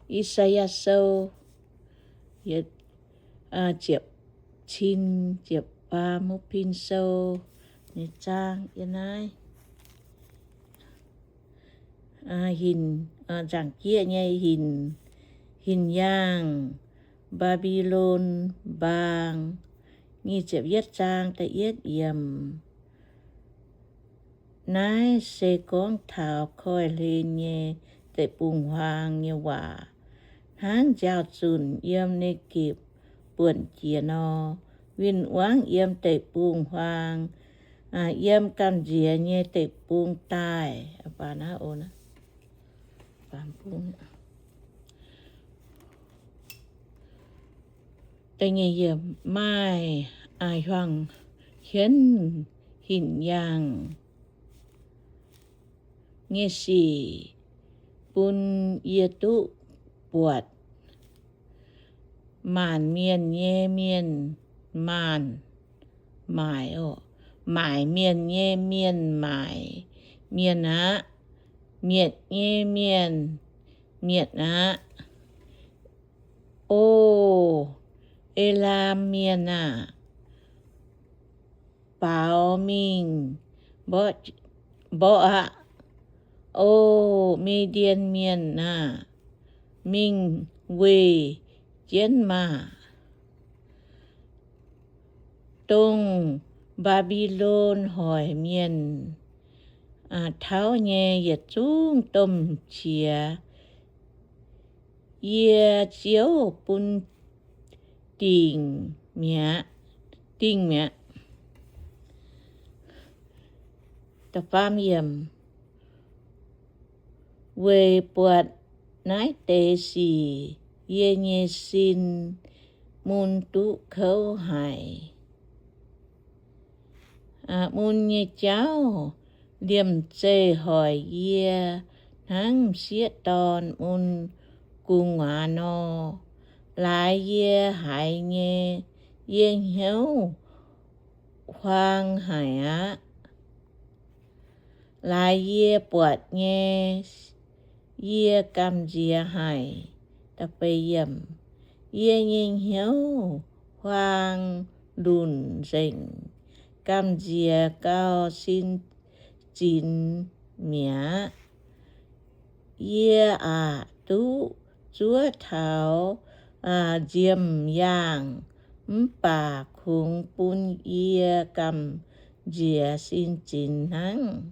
I^saa^yaa Sou, ziepc, cin ziepc faam, Mupin Sou nyei zaang yiem naaiv. Hin, nzaangc jieqv nyei hinc, hinc yaangh Mbaa^mbi^lon Mbaang, nyic ziepc yietv zaang da'yietv yiemc. Naaiv se gorngv taux koiv-hlen nyei deic-bung-huaang nyei waac, hnangv nziaaux-zunc yiem Ne^gepc buonc jiex nor. Win-wangv yiem deic-bung-huaang, yiem gamh nziex nyei deic-bung daaih. Maaih hiuang hienv hinc yaangh nyei sic bun yie duqv buatc. Maanc mienh nyei mienh maanc maaic, maaic mienh nyei mienh maaic mienh aqv. Mietc nyei mienh mietc aqv. O E^laam Mienh aah! Baaux mingh mborqv aqv. O Me^ndien Mienh aah! Mingh weih jienv maah! Dongh Mbaa^mbi^lon hoic mienh tauv nyei yietc zungv domh qiex, yie ziouv bun dingc mi'aqv, dingc mi'aqv. Weic buatc naaiv deix sic yie nyei sin mun duqv kouv haic. Mun nyei jauv liemh zeih hoic yie hnangv m'sieqv dorn mun gu'nguaaz nor. Laaix yie haiz nyei, yie hnyouv huaang haic aqv. Laaix yie buatc nyei, yie gamh nziex haic. Yie nyei hnyouv huaang lunc nzengc, gamh nziex gauh sin zinx mi'aqv. Yie aac, duqv zuov taux nziemh yaangh, mv baac kungx bun yie gamh nziex sin zinx hnangv.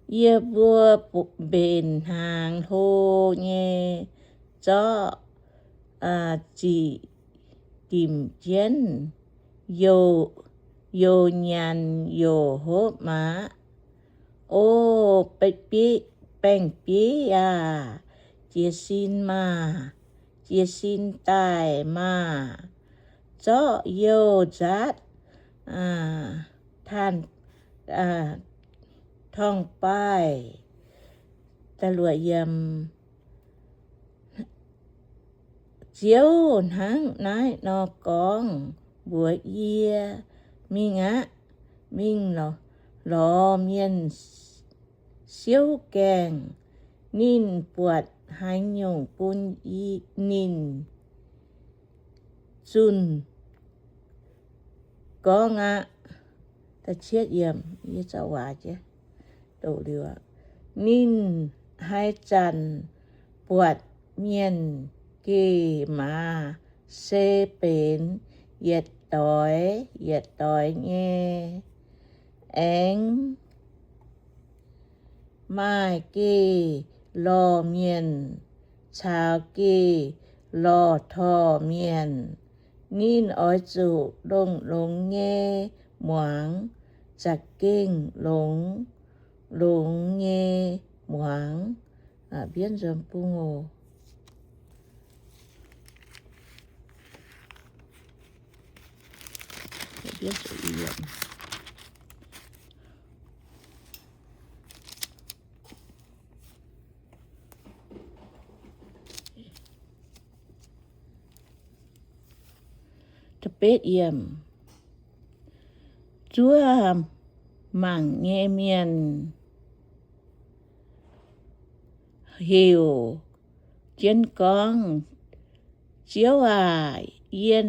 Yie mbuo mbenc hnaangx hlo nyei zorqv ziqc dimc jienv, youc nyanc youc hopv aqv. O baeng-bieiv, baeng-bieiv aah! Jiez sin maah! Jiez sin daaih maah! Zorqv youh nzaatv tanh torngv-baaih. Ziouv hnangv naaiv nor gorngv mbuox yie, Mingh aqv. Mingh lorz mienh siouv gaengh. Ninh buatc haaix nyungc bun ninh zunh gorngv aqv. Ninh haaix zanc buatc mienh geh maaz se benx yietc doix yietc doix nyei. Aengx maaih geh lorh mienh caux geh lorh torh mienh. Ninh oix zuqc longx-longx nyei muangx, za'gengh longx-longx nyei muangx. Mbienv nzuonx bung oc. Zuov mangc nyei mienh heuc jienv gorngv, Ziouv aac, yie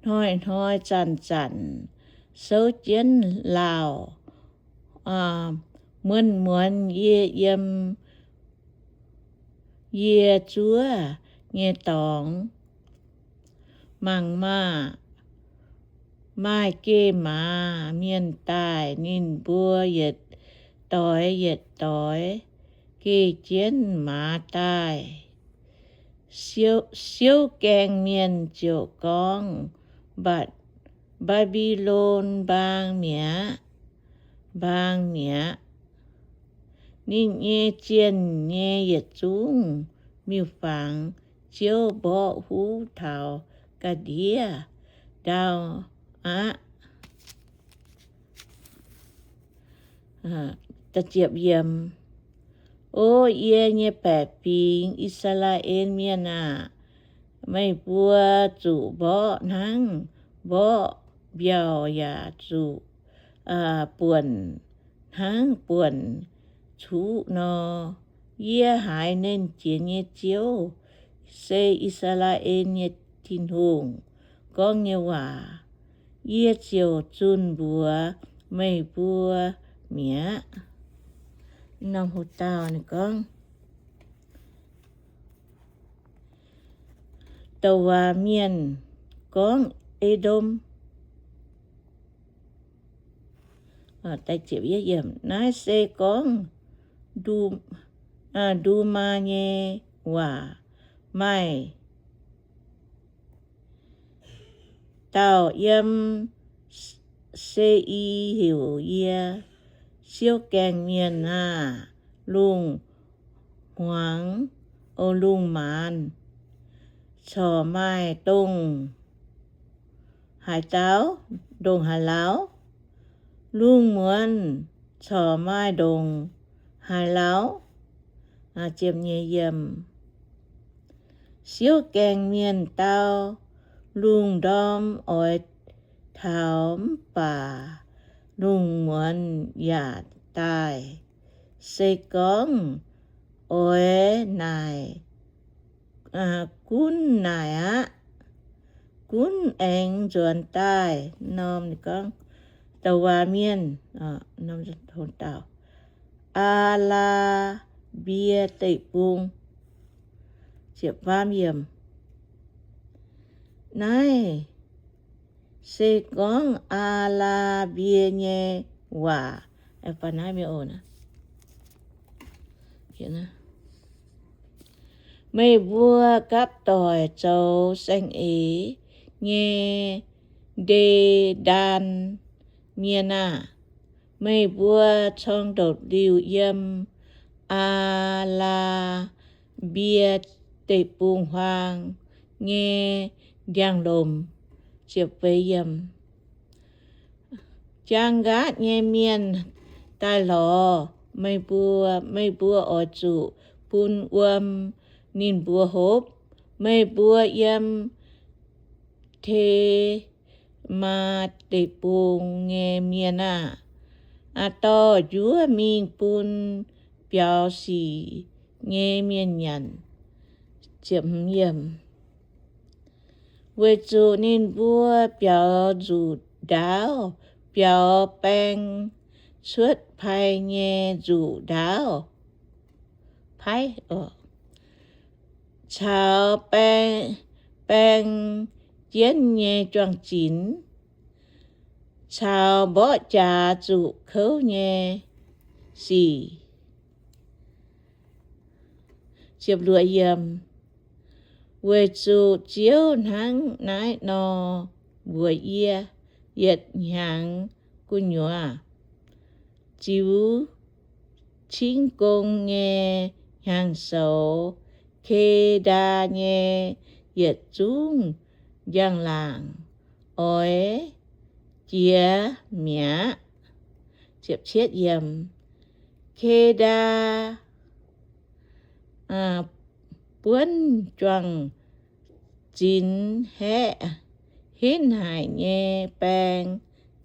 hnoi-hnoi zanc-zanc souv jienv lauh muonz-muonz yie yiem yie zuov nyei dorngx. Mangc maah! Maaih geh maaz mienh daaih, ninh mbuo yietc doix yietc doix geh jienv maaz daaih. Siouv gaengh mienh ziouc gorngv, Mbatc Mbaa^mbi^lon mbaang mi'aqv, mbaang mi'aqv! Ninh nyei zienh nyei yietc zungv miuc-fangx Ziouv mborqv huv taux ga'ndiev ndau aqv. O yie nyei baeqc fingx, I^saa^laa^en Mienh aah! Meih mbuo zuqc mborqv hnangv mborqv mbiauh, yaac zuqc buonc hnangv buonc cuqv nor. Yie haiz Nernh Jiex nyei Ziouv, se I^saa^laa^en nyei Tin-Hungh, gorngv nyei waac. Yie ziouc zunh mbuox meih mbuo mi'aqv. Norm hoc dauh ninh gorngv, douc waac mienh gorngv E^ndom. Naaiv se gorngv Ndumaa nyei waac. Maaih dauh yiem Se^i heuc yie, Siouv gaengh mienh aah! Lungh hmuangx, o lungh maanz, corc maaih ndongh haaix dauh, ndongc haaix lauh? Lungh muonz corc maaih ndongc haaix lauh? Siouv gaengh mienh dau, Lungh ndorm oix taux, mv baac lungh muonz yaac daaih. Se gorngv oix naaic, gunv naaic aqv. Gunv aengx nzuonx daaih. Norm ninh gorngv, douc waac mienh, Aa^laa^mbie Deic-Bung. Naaiv se gorngv Aa^laa^mbie nyei waac. Meih mbuo gapv doic zoux saeng-eix nyei Nde^ndaan Mienh aah! Meih mbuo corng ndopv-liuh yiem Aa^laa^mbie Deic-Bung-Huaang nyei ndiangx-lomc. Jaang nqaatv nyei mienh daaih lorz meih mbuo. Meih mbuo oix zuqc bun wuom ninh mbuo hopv. Meih mbuo yiem Temaa Deic-Bung nyei mienh aah! Dorh njuov mingh bun biaux sic nyei mienh nyanc. Weic zuqc ninh mbuo biaux nzuqc ndaauv, biaux baeng cuotv pai nyei nzuqc ndaauv, pai, caux baeng jienv nyei juang-zinx, caux mborqv jaax zuqc kouv nyei sic. Weic zuqc Ziouv hnangv naaiv nor mbuox yie, yietc hnyangx gu'nyuoz ziux cingv gong nyei hnyangx-soux, Ke^ndaa nyei yietc zungv njang-laangc oix jiex mi'aqv. Ke^ndaa buonv juang-zinx haeqv, henv haic nyei baeng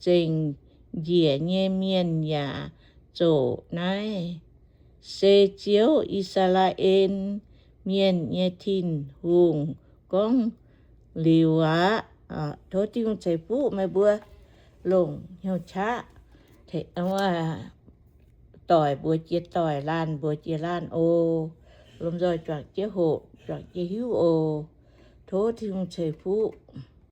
zengc njiec nyei mienh yaac zoqc naaiv, se Ziouv, I^saa^laa^en Mienh nyei Tin-Hungh, gorngv liuz aqv. Tov Tin-Hungh ceix fuqv meih mbuo longc hnyouv qaqv doic mbuox jiex doic, laanh mbuox jiex laanh oc. Lomh nzoih juangc jienv hoqc, juangc jienv hiuv oc. Tov Tin-Hungh ceix fuqv.